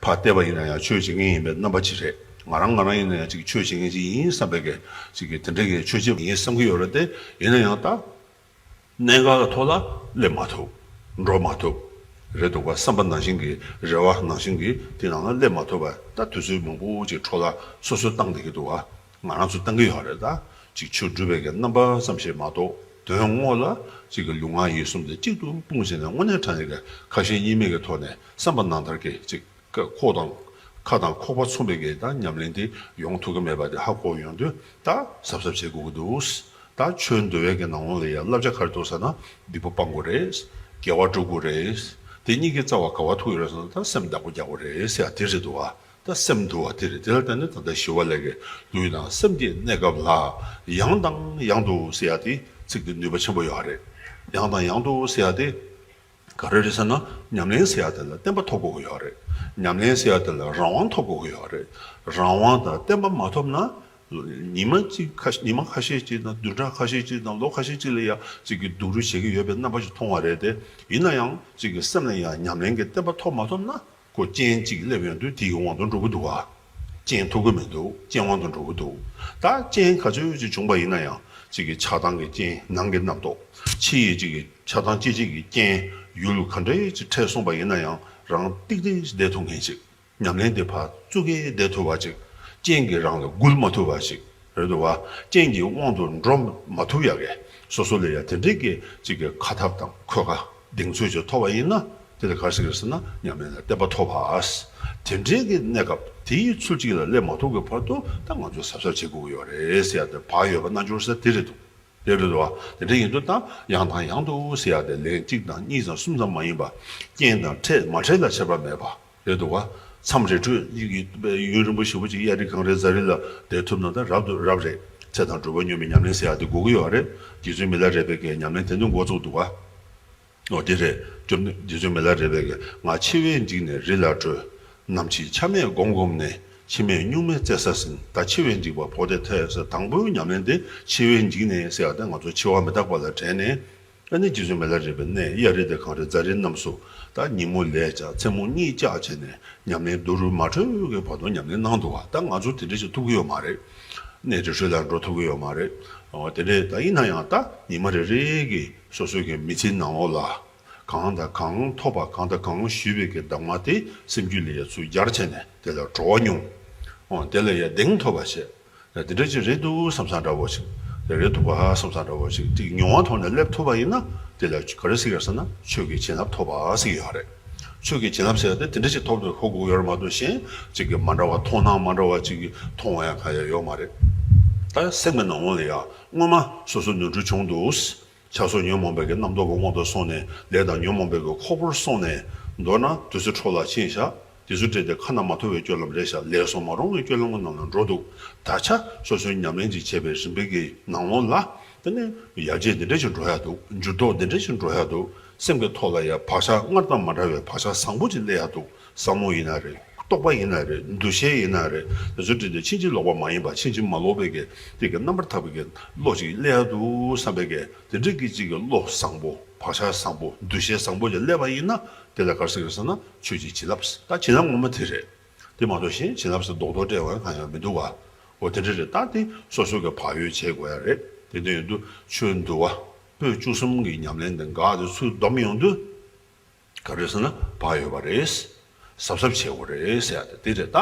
ཕར་བལྟས་པ་ཡིན་ན་ཡང་ཆོས་བྱེད་མཁན་ཡིན་པའི་རྣམ་པ་ཅིག་རེད། ང་རང་ང་རང་ཡིན་ན་ཡང་ཅིག་ཆོས་བྱེད་མཁན་ཅིག་ཡིན་བསམ་པའི་གི་ཅིག་གི་དེ་འདྲ་གི་ཆོས་བྱེད་ཡིན་བསམ་གྱི་ཡོད་རེད་དེ། ཡིན་ན་ཡང་ད་གནད་འགག་གི་ཐོག་ལ་སླེབས་མ་ཐུབ། འགྲོ་མ་ཐུབ། རེད་འདུག་ག་བསམ་པ་ནང་བཞིན་གྱི། རེ་བ་ནང་བཞིན་གྱི་དེ་ནང་ལ་སླེབས་མ་ཐུབ་པ། ད་དུས་ཚོད་མང་པོ་ཅིག་འཕྲོ་བརླག་སོ་སོས་བཏང་བསྡད་ཀྱི་འདུག་ག་ང་རང་ཚོས་བཏང་གི་ཡོད་རེད། ད་ཅིག་ཆོས་སྒྲུབ་པའི་གི་རྣམ་པ་ཙམ་ཞིག་མ་གཏོགས། དོན་དངོས་ལ་ཅིག་གི་ལུས་ངག་ཡིད་གསུམ་དེ་གཅིག་ཏུ་སྤུངས་བྱས་ནས་དངོས་གནས་དྲང་གནས་ཀྱི་ཁ་ཞེ་གཉིས་མེད་ཀྱི་ཐོག་ནས་བསམ་པ་ནང་ལྟར་གྱི་ཅིག་ཁོག་དང་། ཁ་དང་ཁོག་པ་མཚུངས་པའི་གི་ད་ཉམས་ལེན་དེ་ཡོང་ཐུབ་ཀྱི་མེད་པ་དེ་ཧ་གོ་ཡོང་དུས། ད་གཟབ་གཟབ་བྱེད་དགོས་ཀྱི་འདུག་ད་ཆོས་འདུལ་བའི་གི་ནང་ལོགས་ལ་ཡང་བསླབ་བྱ་ག་རེ་འདུག་ཟེར་ན། སྡིག་པ་སྤང་དགོས་རེད། དགེ་བ་སྒྲུབ་དགོས་རེད། དེ་གཉིས་ཀྱི་རྩ་བ་ག་པར་ཐུག་ཡོད་རེད་ཟེར་ན། ད་སེམས་བདག་པོ་རྒྱག་དགོས་རེད་ཟེར་ཡ་དེ་རེད་འདུག་བ། ད་སེམས་འདུལ་བ་དེ་རེད། དེ་ལ་བརྟེན་ནས་ད་ལྟ་ཞི་བ་ལྷས་ཀྱི་ལུས་དང་སེམས་ཀྱི་གནས་སྐབས་ལ་ཡང་དང་ཡང་དུ་ཟེར་ཡ་དེ་ཚིག་དེ་ནུས་པ་ཆེན་པོ་ཡོད་རེད། ཡང་དང་ཡང་དུ་ཟེར་ཡ་དེ་ག་རེ་རེད་ཟེར་ན། ཉམས་ལེན་ཟེར་ཡ་དེ་ལ་བརྟན་པ་ཐོབ་དགོས་ཀྱི་ཡོད་རེད། ཉམས་ལེན་ཟེར་ཡ་དེ་ལ་རང་དབང་ཐོབ་དགོས་ཀྱི་ཡོད་རེད། རང་དབང་དང་བརྟན་པ་མ་ཐོབ་ན། ཉི་མ་གཅིག་ཁ་ཉི་མ་ཁ་ཤས་ཅིག་དང་། བདུན་ཕྲག་ཁ་ཤས་ཅིག་དང་། ལོ་ཁ་ཤས་ཅིག་ལ་ཡ་ཅིག་གི་སྡུག་རུས་བྱེད་ཀྱི་ཡོད་པའི་རྣམ་པ་ཞིག་མཐོང་བ་རེད་དེ། ཡིན་ན་ཡང་ཅིག་གི་སེམས་ལ་ཡ་ཉམས་ལེན་གྱི་བརྟན་པ་ཐོབ་མ་ཐོབ་ན། ཁོ་རྐྱེན་གཅིག་སླེབས་ཡོང་དུས་དེའི་དབང་དུ་འགྲོ་གི་འདུག་བ། རྐྱེན་ཐུབ་ཀྱི་མི་འདུག་རྐྱེན་དབང་དུ་འགྲོ་གི་འདུག་ད་རྐྱེན་ག་ཚོད་ཅིག་བྱུང་པ་ཡིན་ན་ཡང་། གཅིག་གི་ཆགས་སྡང་གི་རྐྱེན། ནང་གི་རྣམ་རྟོག་ཕྱི་ཡི་གཅིག་གི་ཆགས་སྡང་སྐྱེ་བྱེད་ཀྱི་རྐྱེན། ཡུལ་ག་འདྲའི་ཅིག་འཕྲད་སོང་པ་ཡིན་ན་ཡང་། རང་ཏིག་ཏིག་ཅིག་བསྡད་ཐུབ་མཁན་ཅིག་ཉམས་ལེན་དེ་ཕར་བཙུགས་ཀྱི་བསྡད་ཐུབ་པ་ཅིག་རྐྱེན་གྱིས་རང་ལ་འགུལ་མ་ཐུབ་པ་ཅིག་རེད་འདུག་བ། རྐྱེན་གྱི་དབང་དུ་འགྲོ་མ་ཐུབ་ཡ་གི། སོ་སོ་ལ་ཡ་དེ་འདྲའི་གི་ཅིག་གི་ཁ་ཐབས་དང་། ཁོ་ག་གདེང་ཚོད་ཅིག་ཐོབ་པ་ཡིན་ན། དེ་ལ་ག་རེ་ཟེར་གི་རེད་ཟེར་ན། ཉམས་ལེན་ལ་བརྟན་པ་ཐོབ་པ། དེ་འདྲའི་གི་གནས་སྐབས་དེའི་ཚུལ་གཅིག་ལ་སླེབས་མ་ཐུབ་ཀྱི་བར་དུ། ད་ང་ཚོས་གཟབ་གཟབ་བྱེད་དགོས་ཀྱི་ཡོད་རེད་ཟེར་ཡ་དེ། བག་ཡོད་པ་རྣལ་འབྱོར་ཟེར་དེ་རེད་འདུག་དེ་རེད་འདུག་བ། དེ་འདྲ་ཡིན་དུས་ད་ཡང་དང་ཡང་དུ་ཟེར་ཡ་དེ་ལན་གཅིག་དང་གཉིས་དང་གསུམ་ཙམ་མ་ཡིན་པ། རྐྱེན་དང་འཕྲད་མ་འཕྲད་ལ་ཁྱད་པར་མེད་པ་རེད་འདུག་བ། མཚམས་རེ་འཕྲོད་ཡུན་རིང་པོ་ཞེ་པོ་ཅིག་གཡའ་རི་གངས་རི་རྫ་རི་ལ་བསྡད་ཐུབ་ན་ད་རབ་ཏུ་རབ་རེད། ཚེ་དང་སྒྲུབ་པ་སྙོམས་པའི་ཉམས་ལེན་ཟེར་ཡ་དེ་དགོས་ཀྱི་ཡོད་རེད། རྗེ་བཙུན་མི་ལ་རས་པས་ཀྱི་ཉམས་ལེན་དེ་ནས་འགོ་བཙུགས་འདུག་བ། འོ་དེ་རེད། རྗེ་བཙུན་མི་ལ་རས་པས་ཀྱིས། ང་འཆི་བས་འཇིགས་ནས་རི་ལ་བྲོས། ནམ་འཆི་ཆ་མེད་བསྒོམས་བསྒོམས་ནས། འཆི་མེད་གཉུག་མའི་བཙན་ས་ཟིན། ད་འཆི་བས་འཇིགས་པ་བོར་ཏེ་ཐལ་ཟེར། དང་པོའི་ཉམས་ལེན་དེ་འཆི་བས་འཇིགས་ནས་ཟེར་ཡ་དེ། ང་ཚོ་འཆི་བ་མི་རྟག་པ་ལ་དྲན་ནས། ཨ་ནི་རྗེ་བཙུན་མི་ལ་རས་པའི་གནས་གཡའ་རི་དང་གངས་རི་རྫ་རི་རྣམས་སུ། ད་ཉིན་མོ་ལས་བཅག་མཚན་མོ་གཉིད་བཅག་བྱས་ནས། ཉམས་ལེན་སྡུག་རུས་མ་འཕྲོད་ཀྱི་བར་དུ་ཉམས་ལེན་གནང་འདུག་བ། ད་ང་ཚོ་དེ་འདྲ་ཞིག་ཐུབ་ཀྱི་ཡོད་མ་རེད། གནས་རི་ཁྲོད་ལ་འགྲོ་ཐུབ་ཀྱི་ཡོད་མ་རེད། འོ་དེ་འདྲས། ད་ཡིན་ན་ཡང་ད་ཉི་མ་རེ་རེ་གི་སོ་སོའི་གི་མི་ཚེའི་ནང་ལོགས་ལ། གང་དང་གང་ཐོབ་པ། གང་དང་གང་ཞུས་པའི་གི་གདམས་ངག་དེ་སེམས་རྒྱུད་ལ་ཡ་ཚུར་སྦྱར་བྱས་ནས། དེ་ལ་བྲོ་བ་མྱོང་། འོ་དེ་ལ་ཡ་གདེང་ཐོབ་པ་བྱས། དེ་འདྲ་ཅིག་རེད་འདུག་བསམ་བསམ་འདྲ་བོ་ཞིག་དེ་རེད་འདུག་པ་བསམ་བསམ་འདྲ་བོ་ཞིག་ཅིག་མྱོང་བ་ཐོག་ནས་སླེབས་ཐུབ་པ་ཡིན་ན། དེ་ལ་ག་རེ་ཟེར་གི་རེད་ཟེར་ན། ཆོས་ཀྱི་བྱིན་རླབས་ཐོབ་པ་ཟེར་གྱི་ཡོད་རེད། ཆོས་ཀྱི་བྱིན་རླབས་ཟེར་ཡ་དེ་དེ་འདྲ་ཞིག་ཐོབ་ཐུབ་གོ་དགོས་ཡོད་རེད་མ་གཏོགས། གཞན་ཅིག་གི་མ་འདྲ་བ། མཐོང་སྣང་མ་འདྲ་བ་ཅིག་གི་མཐོང་བ་ཡང་གང་ཡང་ཡོད་མ་རེད། ད་སེམས་ཀྱི་ནང་ལོགས་ལ་ཡང་སྔོན་མ་སོ་སོ་ནོར་འཁྲུལ་བྱུང་འདུག་ཆགས་སོགས་ཉོན་མོངས་པའི་གི་རྣམ་རྟོག་གི་དབང་དུ་སོང་ནས། ལས་དང་ཉོན་མོངས་པའི་གི་ཁོལ་པོར་སོང་ནས། མདོར་ན་དུས་ཚོད་འཕྲོ་བརླག་ཕྱིན་བཞག་དུས་ཚོད་སྤྲད་དེ་ཁ་ན་མ་ཐོ་བའི་སྤྱོད་ལམ་རེད་བཞག་ལས་སུ་མ་རུང་བའི་སྤྱོད་ལམ་གྱི་ནང་ལ་འགྲོ་འདུག་ད་ཆ་སོ་སོའི་ཉམས་ལེན་ཅིག་བྱས་པའི་རིམ་པའི་གི་ནང་ལོགས་ལ། དེ་ནས་ཡར་རྒྱས་འདི་འདྲ་ཞིག་འགྲོ་ཡ་འདུག་འགྱུར་ལྡོག་འདི་འདྲ་ཞིག་འགྲོ་ཡ་འདུག་སེམས་ཀྱི་ཐོག་ལ་ཡ་བག་ཆགས་སྔར་དང་མ་འདྲ་བའི་བག་ཆགས་བཟང་པོ་ཅིག་སླེབས་ཡ་འདུག་བསམ་བློ་ཡིན་ན་རེད། རྟོག་པ་ཡིན་ན་རེད། འདུ་ཤེས་ཡིན་ན་རེད། དེ་ཚོ་དྲིལ་ཏེ་ཕྱིན་ཅི་ལོག་པ་མ་ཡིན་པ། ཕྱིན་ཅི་མ་ལོག་པའི་གི་དེ་གི་རྣམ་པར་དག་པའི་གི་བློ་ཅིག་སླེབས་ཡ་འདུག་བསམ་པའི་གི། དེ་འདྲ་གི་ཅིག་གི་བློ་བཟང་པོ། བག་ཆགས་བཟང་པོ། འདུ་ཤེས་བཟང་པོ་ཅིག་སླེབས་པ་ཡིན་ན། དེ་ལ་ག་རེ་ཟེར་གི་རེད་ཟེར་ན། ཆོས་ཀྱི་བྱིན་རླབས། ད་བྱིན་རླབས་ངོ་མ་དེ་རེད། དེ་མ་གཏོགས་གཞན་བྱིན་རླབས་ཟེར་རྡོག་རྡོག་སྤྲད་དགོས་ཡ་གང་ཡང་མི་འདུག་བ། འོ་དེ་འདྲ་རེད། ད་དེ་སོ་སོ་གི་བག་ཡོད་བྱེད་དགོས་ཡ་རེད། དེ་འདྲ་ཡིན་དུས་ཆོས་འདུལ་བ་པོད་བཅུ་གསུམ་གྱི་ཉམས་ལེན་དེ་འགག་དེ་ཚུར་བསྡོམས་ཡོང་དུས། ག་རེ་ཟེར་ན། བག་ཡོད་པ་རེད། གཟབ་གཟབ་བྱེད་དགོས་རེད་ཟེར་ཡ་དེ་དེ་རེད། ད་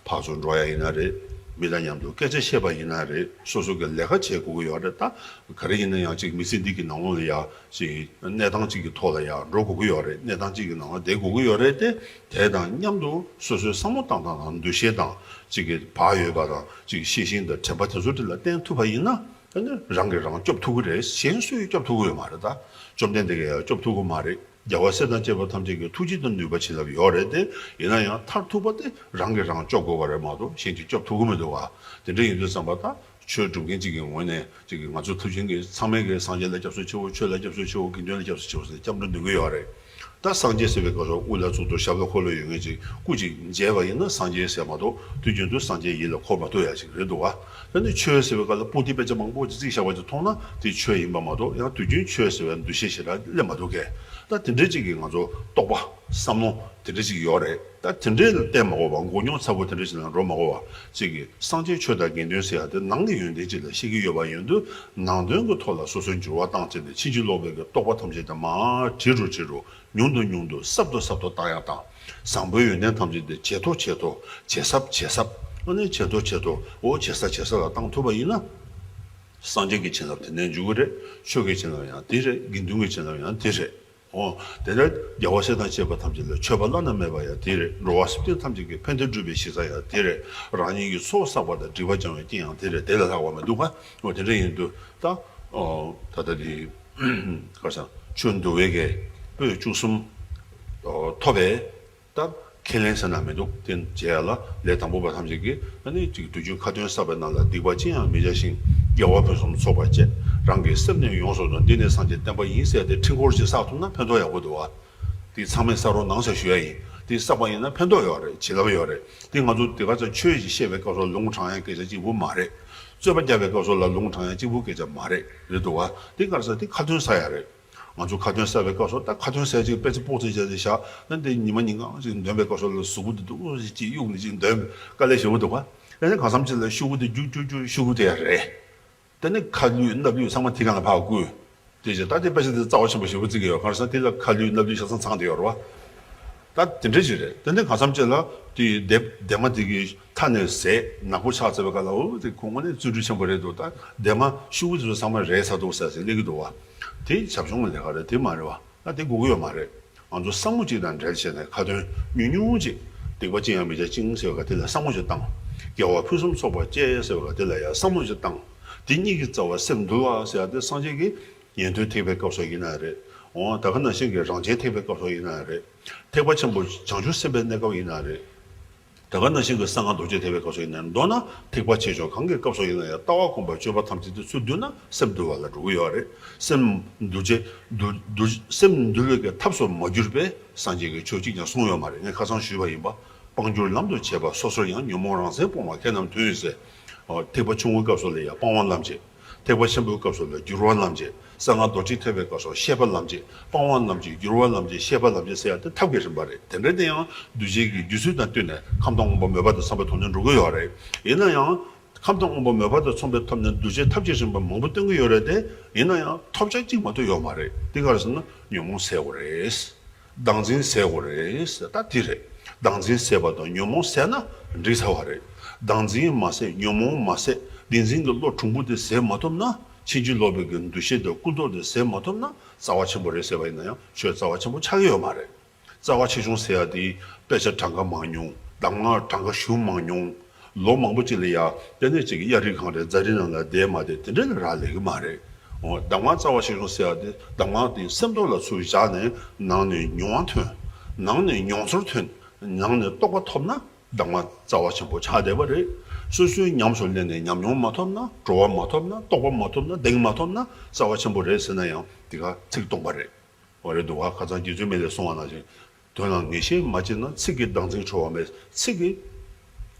ཕར་ཚུར་འགྲོ་ཡ་ཡིན་ན་རེད། མི་དང་མཉམ་དུ་སྐད་ཆ་བཤད་པ་ཡིན་ན་རེད། སོ་སོ་གི་ལས་ཀ་བྱེད་དགོས་ཀྱི་ཡོད་རེད། ད་ག་རེ་ཡིན་ན་ཡང་ཅིག་མི་ཚེ་འདི་གི་ནང་ལོགས་ལ་ཡ་ཅིག་གནས་སྟངས་ཅིག་གི་ཐོག་ལ་ཡ་འགྲོ་དགོས་ཀྱི་ཡོད་རེད། གནས་སྟངས་ཅིག་གི་ནང་ལ་བསྡད་དགོས་ཀྱི་ཡོད་རེད་དེ། དེ་དང་མཉམ་དུ་སོ་སོའི་བསམ་བློ་བཏང་སྟངས་དང་། འདུ་ཤེས་དང་། ཅིག་གི་བག་ཡོད་པ་དང་། ཅིག་ཤེས་བཞིན་དང་དྲན་པ་དེ་ཚོ་དེ་ལ་བརྟེན་ཐུབ་པ་ཡིན་ན། ད་ནི་རང་གིས་རང་སྐྱོབ་ཐུབ་ཀྱི་རེད། གཞན་སུས་སྐྱོབ་ཐུབ་ཀྱི་ཡོད་མ་རེད། ད་བཅོམ་ལྡན་འདས་ཀྱིས་ཡང་སྐྱོབ་ཐུབ་ཀྱི་མ་རེད། རྒྱལ་བ་སྲས་དང་བཅས་པ་ཐམས་ཅད་ཀྱི་ཐུགས་རྗེ་དང་ནུས་པ་བྱིན་རླབས་ཡོད་རེད་དེ། ཡིན་ན་ཡང་མཐར་ཐུག་པ་དེ་རང་གིས་རང་སྐྱོབ་དགོས་པ་རེད་མ་གཏོགས་གཞན་གྱིས་སྐྱོབ་ཐུབ་ཀྱི་མི་འདུག་བ། དེ་འདྲ་ཡིན་དུས་ཙམ་པ་ད་ཆོས་སྒྲུབ་མཁན་གཅིག་གི་ངོས་ནས་གཅིག་གིས་ང་ཚོ་ཐུབ་ཆེན་གྱིས་ཚང་མས་ཀྱིས་སངས་རྒྱས་ལ་སྐྱབས་སུ་མཆིའོ། ཆོས་ལ་སྐྱབས་སུ་མཆིའོ། དགེ་འདུན་ལ་སྐྱབས་སུ་མཆིའོ་ཟེར་སྐྱབས་འགྲོ་འདོན་གྱི་ཡོད་རེད། ད་སངས་རྒྱས་ཟེར་བའི་སྐབས་སུ་དབུ་ལ་གཙུག་ཏོར་ཞབས་ལ་འཁོར་ལོ་ཡོད་མཁན་ཅིག་སྐུ་ཅིག་མཇལ་བ་ཡིན་ན་སངས་རྒྱས་ཟེར་མ་གཏོགས་དུས་རྒྱུན་དུ་སངས་རྒྱས་ཡིད་ལ་འཁོར་མ་ཐུབ་ཡ་ཅིག་རེད་འདུག་བ། ད་ནི་ཆོས་ཟེར་བའི་སྐབས་ལ་པོ་ཏི་དཔེ་ཆ་མང་པོ་ཅིག་བརྩིགས་བཞག་པ་ཅིག་མཐོང་ན་དེ་ཆོས་ཡིན་པ་མ་གཏོགས་ཡང་དུས་རྒྱུན་ཆོས་ཟེར་བའི་འདུ་ཤེས་ཞེ་དྲག་སླེབས་མ་ཐུབ་མཁན། ད་དེ་འདྲའི་ཅིག་གིས་ང་ཚོ་རྟོག་པ་བསམ་བློ་དེ་འདྲ་ཅིག་ཡོད་རེད། ད་དེ་འདྲའི་ལ་བརྟེན་མ་དགོས་པ། མགོ་རྙོག་ཚ་པོ་དེ་འདྲ་ཅིག་ལ་འགྲོ་མ་དགོས་པ། ཅིག་གིས་སངས་རྒྱས་ཆོས་དང་དགེ་འདུན་ཟེར་ཡ་དེ་ནང་གི་ཡོན་ཏན་ཅིག་ལ་ཤེས་ཀྱི་ཡོད་པ་ཡིན་དུས་ནང་དོན་གྱི་ཐོག་ལ་སོ་སོའི་འགྱུར་བ་བཏང་བྱས་ནས་ཕྱིན་ཅི་ལོག་པའི་གི་རྟོག་པ་ཐམས་ཅད་དེ་མར་བྲི་རུ་བྲི་རུ། ཉུང་དུ་ཉུང་དུ་ཟབ་ཏུ་ཟབ་ཏུ་བཏང་ཡག་དང་། བཟང་པོའི་ཡོན་ཏན་ཐམས་ཅད་དེ་ཇེ་མཐོ་ཇེ་མཐོ། ཇེ་ཟབ་ཇེ་ཟབ། ཨ་ནི་ཇེ་མཐོ་ཇེ་མཐོ། འོ་ཇེ་ཟབ་ཇེ་ཟབ་ལ་བཏང་ཐུབ་པ་ཡིན་ན། སངས་རྒྱས་ཀྱི་བྱིན་རླབས་དེ་ནས་འཇུག་གི་རེད། ཆོས་ཀྱི་བྱིན་རླབས་ཡང་དེ་རེད། དགེ་འདུན་གྱི་བྱིན་རླབས་ཡང་དེ་རེད། འོ་དེ་ལྟར་རྒྱལ་བ་སྲས་དང་བཅས་པ་ཐམས་ཅད་ལ་མཆོད་པ་བླ་ན་མེད་པ་ཡང་དེ་རེད། འགྲོ་བ་སེམས་ཅན་ཐམས་ཅད་ཀྱི་ཕན་བདེ་སྒྲུབ་པའི་གཞི་རྩ་ཡང་དེ་རེད། རང་ཉིད་ཀྱི་ཚོགས་བསགས་པ་དང་སྒྲིབ་པ་སྦྱང་བའི་རྐྱེན་ཡང་དེ་རེད། དེ་ལས་ལྷག་པ་མི་འདུག་ག་འོ་དེ་འདྲ་ཡིན་དུས་ད་ད་ལྟ་དེ། ག་རེ་ཟེར། ཆོས་འདུལ་བའི་གི་པོད་བཅུ་གསུམ་ཐོབ་པས་ད་ཁས་ལེན་ཟེར་ན་མི་འདུག་དེ་བྱས་ལ་ལས་དང་པོ་པ་ཐམས་ཅད་ཀྱིས་ཨ་ནི་ཅིག་དུས་རྒྱུན་ཁ་ཏོན་བསགས་པའི་ནང་ལ་སྡིག་པ་ཅི་ཡང་མི་བྱ་ཞིང་། དགེ་བ་ཕུན་སུམ་ཚོགས་པར་སྤྱད། རང་གི་སེམས་ནི་ཡོངས་སུ་འདུལ། འདི་ནི་སངས་རྒྱས་བསྟན་པ་ཡིན་ཟེར་ཏེ་ཕྲེང་སྐོར་ཅིག་བསགས་ཐུབ་ན་ཕན་ཐོགས་ཡག་པོ་འདུག་བ། དེ་ཚང་མས་བསགས་རོགས་གནང་ཟེར་ཞུ་ཡ་ཡིན། དེ་བསགས་པ་ཡིན་ན་ཕན་ཐོགས་ཡོད་རེད། བྱིན་རླབས་ཡོད་རེད། དེ་ང་ཚོ་དེ་ག་ཚོད་ཆོས་ཞིག་བཤད་པའི་སྐབས་སུ་ལུང་དྲང་ཡ་སྐད་ཆ་གཅིག་པུ་མ་རེད། རྩོད་པ་རྒྱག་པའི་སྐབས་སུ་ལ་ལུང་དྲང་ཡ་གཅིག་པུ་སྐད་ཆ་མ་རེད། རེད་འདུག་བ། དེ་ག་རེ་ཟེར། དེ་ཁ་ཏོན་བསགས་ཡ་རེད། ང་ཚོ་ཁ་ཏོན་བསགས་པའི་སྐབས་སུ་ད་ཁ་ཏོན་ཟེར་ཅིག་དཔེ་ཆ་ཕོག་ཚོད་བྱས་ཏེ་བཞག་ན་དེ་ཉི་མ་ཉིན་གང་ཅིག་འདོན་པའི་སྐབས་སུ་ལ་གཟུགས་པོ་དེ་འདུག་ཅིག་གཡུག་ནས་ཅིག་འདོན་དཀའ་ལས་ཞེ་པོ་འདུག་བ། ཡང་ན་གང་འཚམ་ཅིག་ལ་ཤོག་གུ་དེ་རྒྱུག་རྒྱུག་རྒྱུག་ཤོག་གུ་དེ་ཡ་རེད། དེ་ནས་ཁ་ལུད་སྣབས་ལུད་ཚང་མ་དེ་གང་ལ་ཕར་བསྐུར། དེ་བཞིན་ད་དེ་དཔེ་ཆ་དེ་རྩ་བ་ཆེན་པོ་ཞེ་པོ་བརྩི་གི་ཡོད། གང་ཟེར་ན་དེ་ལ་ཁ་ལུད་སྣབས་ལུད་ཆ་ཚང་ཚང་དེ་ཡོད་རེད་བ། ད་དེ་འདྲ་ཞིག་རེད། དེ་ནས་གང་འཚམ་ཅིག་ལ་དེ་ལྡེ་ལྡེ་མ་དེ་གི་མཐའ་ནས་ཟད་ནག་པོ་ཆགས་ཚར་བའི་སྐབས་ལ། འོ་དེ་ཁོ་དངོས་གནས་བརྩོན་འགྲུས་ཆེན་པོ་རེད་འདུག་ད་ལྡེ་མ་ཤོག་གུ་དེ་ཚོ་ཚང་མ་རལ་ཚར་འདུག་ཟེར་ཟེར་སླེབས་ཀྱི་འདུག་བ། དེ་བྱབ་ཆུང་གི་ལས་ཀ་རེད། དེ་མ་རེད་བ། ད་དེ་དགོས་ཀྱི་ཡོད་མ་རེད། ང་ཚོ་བསམ་བློ་གཅིག་དང་འབྲེལ་བྱས་ནས་ཁ་ཏོན་ཉུང་ཉུང་ཅིག་སྡིག་པ་ཅི་ཡང་མི་བྱ་ཞིང་ཟེར་བ་དེ་ལ་བསམ་བློ་ཅིག་བཏང་། དགེ་བ་ཕུན་སུམ་ཚོགས་པར་སྤྱད་ཟེར་བ་དེ་ལ་ཡང་བསམ་བློ་ཅིག་བཏང་། དེ་གཉིས་ཀྱི་རྩ་བ་སེམས་འདུལ་བ་ཟེར་བ་དེ་སངས་རྒྱས་ཀྱི་ཉན་ཐོས་ཐེག་པའི་སྐབས་སུ་ཡིན་ན་རེད། འོ་ད་ག་ནང་བཞིན་གྱི་རང་རྒྱལ་ཐེག་པའི་སྐབས་སུ་ཡིན་ན་རེད། ཐེག་པ་ཆེན་པོ་བྱང་ཆུབ་སེམས་དཔའི་གནས་སྐབས་ཡིན་ན་རེད། ད་ག་ནང་བཞིན་གྱི་གསང་སྔགས་རྡོ་རྗེ་ཐེག་པའི་སྐབས་སུ་ཡིན་ན། མདོར་ན་ཐེག་པ་ཆེ་ཆུང་གང་གི་སྐབས་སུ་ཡིན་ན་ཡང་ལྟ་བ་སྒོམ་པ་སྤྱོད་པ་ཐམས་ཅད་དེ་ཚུར་བསྡུས་ན་སེམས་འདུལ་བ་ལ་འགྲོ་གི་ཡོད་རེད། སེམས་འདུལ་བྱེད་འདུལ་འདུལ་སེམས་འདུལ་བའི་གི་ཐབས་སུ་མ་གྱུར་པའི་སངས་རྒྱས་ཀྱི་ཆོས་གཅིག་ཀྱང་གསུངས་ཡོད་མ་རེད། ངས་ཁ་སང་ཞུས་པ་ཡིན་པ། སྤང་བསྒྱུར་ལམ་དུ་བྱེད་པ་སོ་སོར་ཡང་། ཉོན་མོངས་རང་མཚན་སྤོང་བ་མཁས་རྣམས་མཐུན་ཟེར། ཐེག་པ་ཆུང་ངུའི་སྐབས་སུ་ལ་ཡང་སྤང་བ་ལམ་བྱེད། ཐེག་པ་ཆེན་པོའི་སྐབས་སུ་ལ་བསྒྱུར་བ་ལམ་བྱེད། གསང་སྔགས་རྡོ་རྗེ་ཐེག་པའི་སྐབས་སུ་ཤེས་པ་ལམ་བྱེད། སྤང་བ་ལམ་བྱེད། བསྒྱུར་བ་ལམ་བྱེད། ཤེས་པ་ལམ་བྱེད་ཟེར་ཡ་དེ་ཐབས་ཀྱི་རིམ་པ་རེད། དེ་འདྲ་དེ་ཡང་གདུལ་བྱའི་གི་རྒྱུད་ཚོད་དང་བསྟུན་ནས་ཁམས་དང་དབུས་པ་མོས་པ་དང་འཚམས་པའི་ཐོག་ནས་འགྲོ་གི་ཡོད་རེད། ཡིན་ན་ཡང་ཁམས་དང་དབུས་པ་མོས་པ་དང་མཚུངས་པའི་ཐོག་ནས་གདུལ་བྱའི་ཐབས་ཀྱི་རིམ་པ་མང་པོ་སྟོན་གི་ཡོད་རེད་དེ། ཡིན་ན་ཡང་ཐོབ་བྱ་གཅིག་མ་གཏོགས་ཡོད་མ་རེད། དེ་ག་རེ་ཟེར་ན་ཉོན་མོངས་སེལ་དགོས་རེད། བདག་འཛིན་ཟད་དགོས་རེད་ཟེར། ད་དེ་རེད། བདག་འཛིན་ཟད་པ་དང་ཉོན་མོངས་ཟད་ན་འགྲིག་ཚར་བ་རེད། བདག་འཛིན་མ་ཟད། ཉོན་མོངས་མ་ཟད། བདེན་འཛིན་གྱི་བློ་གྲུང་པོ་དེ་ཟད་མ་ཐུབ་ན། ཕྱིན་ཅི་ལོག་པའི་གི་འདུ་ཤེས་དང་ཀུན་རྟོག་དེ་ཟད་མ་ཐུབ་ན། རྩ་བ་ཆེན་པོ་རེད་ཟེར་བ་ཡིན་ན་ཡང་ཆོས་རྩ་བ་ཆེན་པོ་ཆགས་ཀྱི་ཡོད་མ་རེད། རྩ་བ་ཆེ་ཆུང་ཟེར་ཡ་དེ་དཔེ་ཆ་གྲངས་ཀ་མང་ཉུང་། གདམས་ངག་གྲངས་ཀ་ཞུ་མང་ཉུང་། ལོ་མང་པོ་ཅིག་ལ་ཡ་དེ་ནས་ཅིག་གཡའ་རི་གངས་རི་རྫ་རི་ནང་ལ་བསྡད་མ་བསྡད་དེ་འདྲ་ལ་རག་ལས་ཀྱི་མ་རེད། འོ། གདམས་ངག་རྩ་བ་ཆེ་ཆུང་ཟེར་ཡ་དེ་གདམས་ངག་དེ་སེམས་ཐོག་ལ་ཚུར་བཞག་ནས་ནང་ནས་མྱོང་བ་ཐོན། ནང་ནས་མྱོང་ཚོར་ཐོན། ནང་ནས་རྟོགས་པ་ཐོབ་ན་གདམས་ངག་རྩ་བ་ཆེན་པོ་ཆགས་བསྡད་པ་རེད། སོ་སོའི་ཉམས་སུ་ལེན་ནས་ཉམས་མྱོང་མ་ཐོབ་ན། གྲོལ་བ་མ་ཐོབ་ན། རྟོགས་པ་མ་ཐོབ་ན། གདེང་མ་ཐོབ་ན་རྩ་བ་ཆེན་པོ་རེད་ཟེར་ན་ཡང་དེ་ག་ཚིག་སྟོང་པ་རེད། འོ་རེད་འདུག་བ། ཁ་སང་རྗེ་བཙུན་མི་ལས་གསུངས་པ་ནང་བཞིན། དོན་ལ་ངེས་ཤེས་མ་སྐྱེས་ན། ཚིག་གིས་བདག་འཛིན་གྲོལ་བ་མེད། ཚིག་གིས་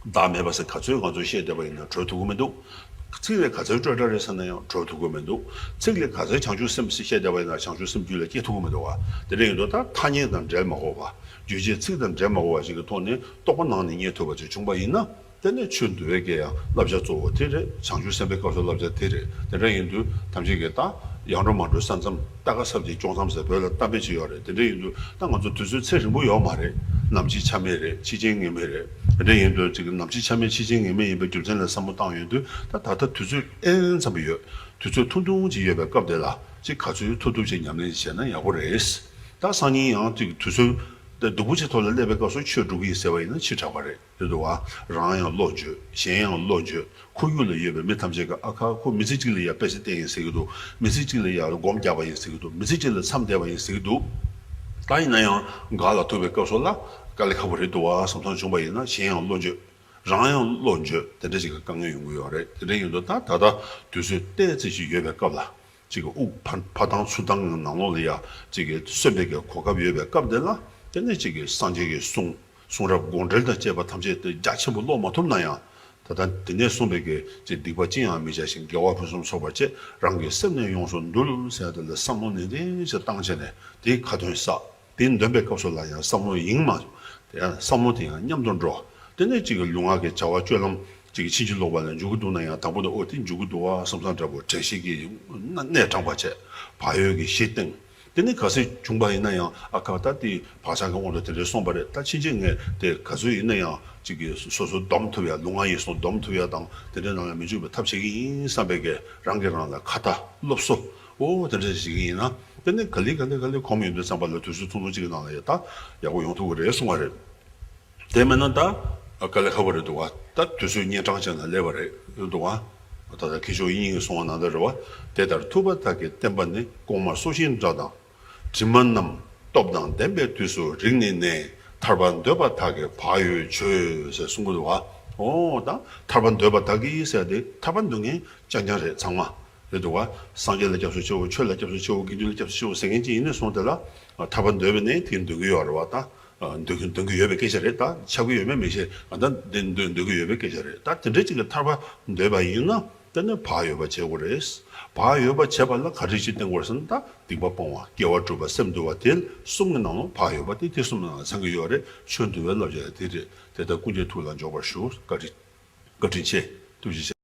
བདག་མེད་པ་ཟེར་ག་ཚོད་ང་ཚོས་བཤད་བསྡད་པ་ཡིན་ན་གྲོལ་ཐུབ་ཀྱི་མི་འདུག་ཚིག་ལས་ག་ཚོད་སྤྲོས་བྲལ་རེད་ཟེར་ན་ཡང་གྲོལ་ཐུབ་ཀྱི་མི་འདུག་ཚིག་ལས་ག་ཚོད་བྱང་ཆུབ་སེམས་ཟེར་བཤད་བསྡད་པ་ཡིན་ན་བྱང་ཆུབ་སེམས་རྒྱུད་ལ་སྐྱེ་ཐུབ་ཀྱི་མི་འདུག་བ། དེ་འདྲ་ཡིན་དུས་ད་ཐ་སྙད་དང་འབྲེལ་མ་དགོས་པ། རྗོད་བྱེད་ཚིག་དང་འབྲེལ་མ་དགོས་པ་ཞིག་གི་ཐོག་ནས་རྟོགས་པ་ནང་ནས་རྙེད་ཐུབ་པ་ཅིག་བྱུང་པ་ཡིན་ན། དེ་ནས་ཆོས་འདུལ་བའི་གི་ཡང་བསླབ་བྱ་གཙོ་བོ་དེ་རེད། བྱང་ཆུབ་སེམས་དཔའི་སྐབས་སུ་བསླབ་བྱ་དེ་རེད། དེ་འདྲ་ཡིན་དུས་ཐམས་ཅད་ཀྱིས་ད་ཡར་འགྲོ་མར་འགྲོའི་ས་མཚམས། རྟ་ཁ་སྲབ་ཀྱིས་སྐྱོང་མཚམས་ཟེར་བོད་ལ་གཏམ་དཔེ་ཅིག་ཡོད་རེད། དེ་འདྲ་ཡིན་དུས་ད་ང་ཚོ་དུས་ཚོད་ཚད་རིང་པོ་ཡོད་མ་རེད། ནམ་འཆི་ཆ་མེད་རེད། འཆི་རྐྱེན་ངེས་མེད་རེད། དེ་འདྲ་ཡིན་དུས་ཅིག་ནམ་འཆི་ཆ་མེད་འཆི་རྐྱེན་ངེས་མེད་ཡིན་པའི་རྒྱུ་མཚན་ལ་བསམ་བློ་བཏང་ཡོང་དུས། ད་ད་ལྟ་དུས་ཚོད་ཨེན་ཙམ་ཡོད། དུས་ཚོད་ཐུང་ཐུང་ཅིག་ཡོད་པའི་སྐབས་དེ་ལ་ཅིག་ག་ཚོད་ཐུབ་ཐུབ་ཅིག་ཉམས་ལེན་བྱས་ན་ཡག་པོ་རེད། ད་སང་ཉིན་ཡང་ཅིག་དུས་ཚོད་ དེ་སྡུག་པོ་ཆེ་ཐོག་ལ་སླེབས་པའི་སྐབས་སུ་ཆོས་སྒྲུབ་ཀྱི་ཡིན་ཟེར་བ་ཡིན་ན་ཕྱི་དྲགས་པ་རེད། རེད་འདུག་བ། རང་ཡང་བློ་འགྱོད། གཞན་ཡང་བློ་འགྱོད། ཁོར་ཡུག་ལ་ཡོད་པའི་མི་ཐམས་ཅད་ཀྱིས་ཨ་ཁ་ཁོ་མི་ཚེ་གཅིག་ལ་ཡ་དཔེ་ཆ་བལྟས་ཡིན་ཟེར་གྱི་འདུག་མི་ཚེ་གཅིག་ལ་ཡ་སྒོམ་རྒྱག་པ་ཡིན་ཟེར་གྱི་འདུག་མི་ཚེ་གཅིག་ལ་མཚམས་བསྡད་པ་ཡིན་ཟེར་གྱི་འདུག་ད་ཡིན་ན་ཡང་ག་ལ་ཐུག་པའི་སྐབས་སུ་ལ་དཀའ་ལས་ཁག་པོ་རེད་འདུག་བ་བསམ་བསམ་བྱུང་བ་ཡིན་ན་གཞན་ཡང་བློ་འགྱོད། རང་ཡང་བློ་འགྱོད། དེ་འདྲ་ཞིག་གི་དཀའ་ངལ་ཡོང་གི་ཡོད་རེད། དེ་འདྲ་ཡིན་དུས་ད་ད་ལྟ་དུས་ཚོད་ཏོག་ཙམ་ཞིག་ཡོད་པའི་སྐབས་ལ། ཅིག་གི་དབུགས་ཕར་ཕར་བཏང་ཚུར་བཏང་གི་ནང་ལོགས་ལ་ཡ་ཅིག་གི་གསོན་པའི་གི་གོ་སྐབས་ཡོད་པའི་སྐབས་དེ་ལ། དེ་ནས་ཅིག་གི་སངས་རྒྱས་ཀྱི་གསུང་། གསུང་རབ་དགོངས་འགྲེལ་དང་བཅས་པ་ཐམས་ཅད་དེ་རྒྱ་ཆེན་པོ་ཀློག་མ་ཐུབ་ན་ཡང་། ད་ལྟ་དེ་ནས་གསུངས་པའི་གི་ཅིག་སྡིག་པ་ཅི་ཡང་མི་བྱ་ཞིང་། དགེ་བ་ཕུན་སུམ་ཚོགས་པར་སྤྱད། རང་གི་སེམས་ནི་ཡོངས་སུ་འདུལ་ཟེར་ཡ་དེ་ལ་བསམ་བློ་ནན་ཏན་ཞིག་བཏང་བྱས་ནས་དེའི་ཁ་ཏོན་བསགས། དེ་འདོན་པའི་སྐབས་སུ་ལ་ཡང་བསམ་བློ་ཡེངས་མ། དེ་ཡང་བསམ་བློ་དེ་ཡང་མཉམ་དུ་འགྲོ། དེ་ནས་ཅིག་གི་ལུས་ངག་གི་བྱ་བ་སྤྱོད་ལམ་ཅིག་གི་ཕྱིན་ཅི་ལོག་པ་ལ་འཇུག་གི་འདུག་ན་ཡང་དང་པོ་དེ་འོ་དེ་འཇུག་གི་འདུག་བ་བསམ་བསམ་འདྲ་པོ་དྲན་ཤེས་ཀྱི་གནད་དྲངས་པ་བྱས། བག་ཡོད་ཀྱི་གཞི་བཏིང་། དེ་ནས་གལ་སྲིད་བྱུང་པ་ཡིན་ན་ཡང་ཨ་ཁ་ད་དེ་བག་ཆགས་ཀྱི་དབང་དུ་དེ་འདྲའི་སོང་པ་རེད། ད་ཕྱིན་ཆད་ངས་དེ་ག་ཚོད་ཡིན་ན་ཡང་ཅིག་གི་སོ་སོ་སྡོམ་ཐུབ་ཡ། ལུས་ངག་ཡིད་གསུམ་སྡོམ་ཐུབ་ཡ་དང་དེ་འདྲའི་ནང་ལ་མི་འཇུག་པའི་ཐབས་བྱེད་ཀྱི་ཡིན་བསམ་པའི་གི་རང་གིས་རང་ལ་ཁ་ཏ་སློབ་གསོ། འོ་དེ་འདྲ་ཞིག་ཡིན་ན། དེ་ནས་ག་ལེ་ག་ལེ་ག་ལེ་གོམས་ཡོང་དུས་ཙམ་པ་ལ་དུས་ཚོད་ཐུང་ཐུང་གཅིག་གི་ནང་ལ་ཡ་ད་ཡག་པོ་ཡོང་ཐུབ་ཀྱི་རེད་གསུང་བ་རེད། དེ་མིན་ན་ད་དཀའ་ལས་ཁག་པོ་རེད་འདུག་བ། ད་དུས་ཚོད་གཉན་འཕྲང་ཅན་ལ་སླེབས་པ་རེད་འདུག་བ། ད་ལྟ་མཁས་མཆོག་དབྱིག་གཉེན་གྱིས་གསུངས་པ་ནང་ལྟར་རེད་བ། དེ་ལྟར་ཐུབ་པ་དག་གི་བསྟན་པ་ནི། གོང་མ་སྲོག་ཤིང་འདྲ་དང་དྲི་མ་རྣམས། སྟོབས་དང་ལྡན་པའི་དུས་སུ་རིག་ནས་ནི། ཐར་པ་འདོད་པ་དག་གིས་བག་ཡོད་བྱོས་ཟེར་གསུང་གི་འདུག་བ། འོ་ད་ཐར་པ་འདོད་པ་དག་གིས་ཟེར་ཏེ་ཐར་པ་འདོད་མཁན་རྐྱང་རྐྱང་རེད་ཚང་མ། རེད་འདུག་བ། སངས་རྒྱས་ལ་སྐྱབས་སུ་མཆིའོ། ཆོས་ལ་སྐྱབས་སུ་མཆིའོ། དགེ་འདུན་ལ་སྐྱབས་སུ་མཆིའོ་ཟེར་མཁན་ཅིག་ཡིན་ནས་བཟུང་དེ་ལ་ཐར་པ་འདོད་པས་ནི་དེ་འདོད་ཀྱི་ཡོད་རེད་བ། ད་འདོད་ཀྱི་འདོད་ཀྱི་ཡོད་པའི་སྐད་ཆ་རེད། ད་ཆགས་ཀྱི་ཡོད་མེད་མི་ཤེས། ད་འདི་འདོད་འདོད་ཀྱི་ཡོད་པའི་སྐད་ཆ་རེད། ད་དེ་འདྲ་ཅིག་གི་ཐར་པ་འདོད་པ་ཡིན་ན་དེ་ནི་བག་ཡོད་པ་བྱེད་དགོས་རེད། བག་ཡོད་པ་བྱེད་པ་ལ་ག་རེ་ཅིག་བསྟེན་དགོས་རེད་ཟེར་ན། ད་སྡིག་པ་སྤོང་བ། དགེ་བ་སྒྲུབ་པ། སེམས་འདུལ་བ། དེ་གསུམ་གྱི་ནང་ལ་བག་ཡོད་པ་དེ་དེ་གསུམ་ནང་ལ་ཚང་གི་ཡོད་རེད། ཆོས་འདུལ་བའི་བསླབ་བྱ་དེ་རེད། དེ་ལྟར་ཀུན་གྱི་ཐུགས་ལ་འཇོག་པར་ཞུ། བཀའ་དྲིན། བཀའ་དྲིན་ཆེ། ཐུགས་རྗེ་ཆེ།